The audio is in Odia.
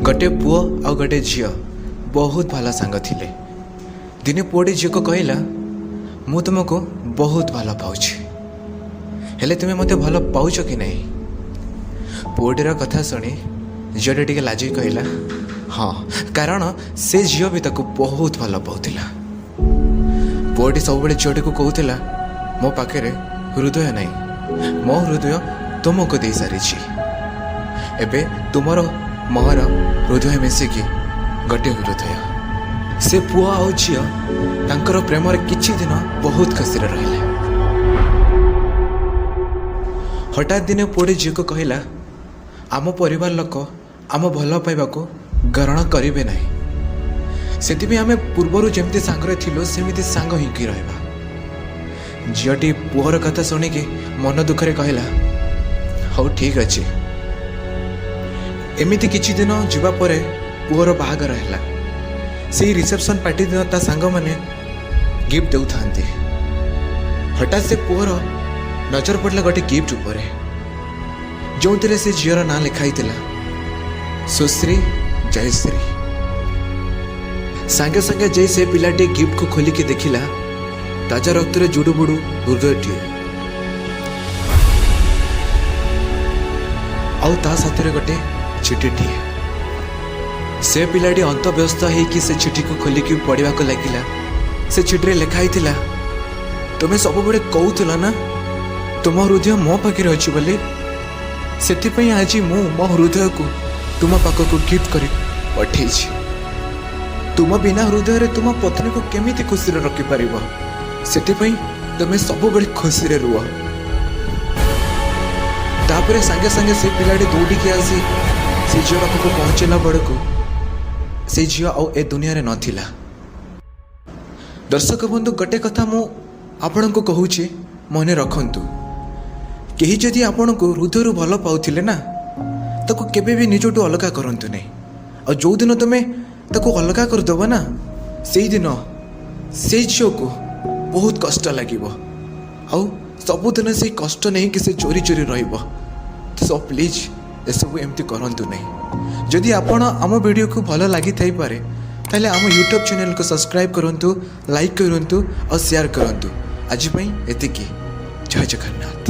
ଗୋଟେ ପୁଅ ଆଉ ଗୋଟେ ଝିଅ ବହୁତ ଭଲ ସାଙ୍ଗ ଥିଲେ। ଦିନେ ପୁଅଟି ଝିଅକୁ କହିଲା, ମୁଁ ତୁମକୁ ବହୁତ ଭଲ ପାଉଛି, ହେଲେ ତୁମେ ମୋତେ ଭଲ ପାଉଛ କି ନାହିଁ? ପୁଅଟିର କଥା ଶୁଣି ଝିଅଟି ଟିକେ ଲାଜେଇ କହିଲା ହଁ, କାରଣ ସେ ଝିଅ ବି ତାକୁ ବହୁତ ଭଲ ପାଉଥିଲା। ପୁଅଟି ସବୁବେଳେ ଝିଅଟିକୁ କହୁଥିଲା, ମୋ ପାଖରେ ହୃଦୟ ନାହିଁ, ମୋ ହୃଦୟ ତୁମକୁ ଦେଇସାରିଛି, ଏବେ ତୁମର ମୋର ହୃଦୟ ମିଶିକି ଗୋଟିଏ ହୃଦୟ। ସେ ପୁଅ ଆଉ ଝିଅ ତାଙ୍କର ପ୍ରେମରେ କିଛି ଦିନ ବହୁତ ଖୁସିରେ ରହିଲେ। ହଠାତ୍ ଦିନେ ପୁଅଟି ଝିଅକୁ କହିଲା, ଆମ ପରିବାର ଲୋକ ଆମ ଭଲ ପାଇବାକୁ ଗ୍ରହଣ କରିବେ ନାହିଁ, ସେଥିପାଇଁ ଆମେ ପୂର୍ବରୁ ଯେମିତି ସାଙ୍ଗରେ ଥିଲୁ ସେମିତି ସାଙ୍ଗ ହେଇକି ରହିବା। ଝିଅଟି ପୁଅର କଥା ଶୁଣିକି ମନ ଦୁଃଖରେ କହିଲା, ହଉ ଠିକ୍ ଅଛି। ଏମିତି କିଛି ଦିନ ଯିବା ପରେ ପୁଅର ବାହାଘର ହେଲା। ସେଇ ରିସେପସନ୍ ପାର୍ଟି ଦିନ ତା ସାଙ୍ଗମାନେ ଗିଫ୍ଟ ଦେଉଥାନ୍ତି। ହଠାତ୍ ସେ ପୁଅର ନଜର ପଡ଼ିଲା ଗୋଟେ ଗିଫ୍ଟ ଉପରେ, ଯେଉଁଥିରେ ସେ ଝିଅର ନାଁ ଲେଖା ହେଇଥିଲା ସୁଶ୍ରୀ ଜୟଶ୍ରୀ। ସାଙ୍ଗେ ସାଙ୍ଗେ ଯାଇ ସେ ପିଲାଟି ଗିଫ୍ଟକୁ ଖୋଲିକି ଦେଖିଲା, ତାଜା ରକ୍ତରେ ଜୁଡୁବୁଡୁ ହୃଦୟଟିଏ ଆଉ ତା ସାଥିରେ ଗୋଟେ ଚିଠିଟିଏ। ସେ ପିଲାଟି ଅନ୍ତବ୍ୟସ୍ତ ହେଇକି ସେ ଚିଠିକୁ ଖୋଲିକି ପଢ଼ିବାକୁ ଲାଗିଲା। ସେ ଚିଠିରେ ଲେଖା ହେଇଥିଲା, ତୁମେ ସବୁବେଳେ କହୁଥିଲ ନା ତୁମ ହୃଦୟ ମୋ ପାଖରେ ଅଛି ବୋଲି, ସେଥିପାଇଁ ଆଜି ମୁଁ ମୋ ହୃଦୟକୁ ତୁମ ପାଖକୁ ଗିଫ୍ଟ କରି ପଠେଇଛି। ତୁମ ବିନା ହୃଦୟରେ ତୁମ ପତ୍ନୀକୁ କେମିତି ଖୁସିରେ ରଖିପାରିବ, ସେଥିପାଇଁ ତୁମେ ସବୁବେଳେ ଖୁସିରେ ରୁହ। ତାପରେ ସାଙ୍ଗେ ସାଙ୍ଗେ ସେ ପିଲାଟି ଦୌଡ଼ିକି ଆସି ସେ ଝିଅ ପାଖକୁ ପହଞ୍ଚିଲା ବେଳକୁ ସେ ଝିଅ ଆଉ ଏ ଦୁନିଆରେ ନଥିଲା। ଦର୍ଶକ ବନ୍ଧୁ, ଗୋଟେ କଥା ମୁଁ ଆପଣଙ୍କୁ କହୁଛି, ମନେ ରଖନ୍ତୁ, କେହି ଯଦି ଆପଣଙ୍କୁ ହୃଦୟରୁ ଭଲ ପାଉଥିଲେ ନା, ତାକୁ କେବେ ବି ନିଜଠୁ ଅଲଗା କରନ୍ତୁ ନାହିଁ। ଆଉ ଯେଉଁଦିନ ତୁମେ ତାକୁ ଅଲଗା କରିଦେବ ନା, ସେଇଦିନ ସେଇ ଝିଅକୁ ବହୁତ କଷ୍ଟ ଲାଗିବ, ଆଉ ସବୁଦିନ ସେଇ କଷ୍ଟ ନେଇକି ସେ ଚୋରି ଚୋରି ରହିବ। ସୋ ପ୍ଲିଜ୍ ଏସବୁ ଏମିତି କରନ୍ତୁ ନାହିଁ। ଯଦି ଆପଣ ଆମ ଭିଡ଼ିଓକୁ ଭଲ ଲାଗିଥାଇପାରେ, ତାହେଲେ ଆମ ୟୁଟ୍ୟୁବ୍ ଚ୍ୟାନେଲକୁ ସବସ୍କ୍ରାଇବ୍ କରନ୍ତୁ, ଲାଇକ୍ କରନ୍ତୁ ଆଉ ସେୟାର କରନ୍ତୁ। ଆଜି ପାଇଁ ଏତିକି। ଜୟ ଜଗନ୍ନାଥ।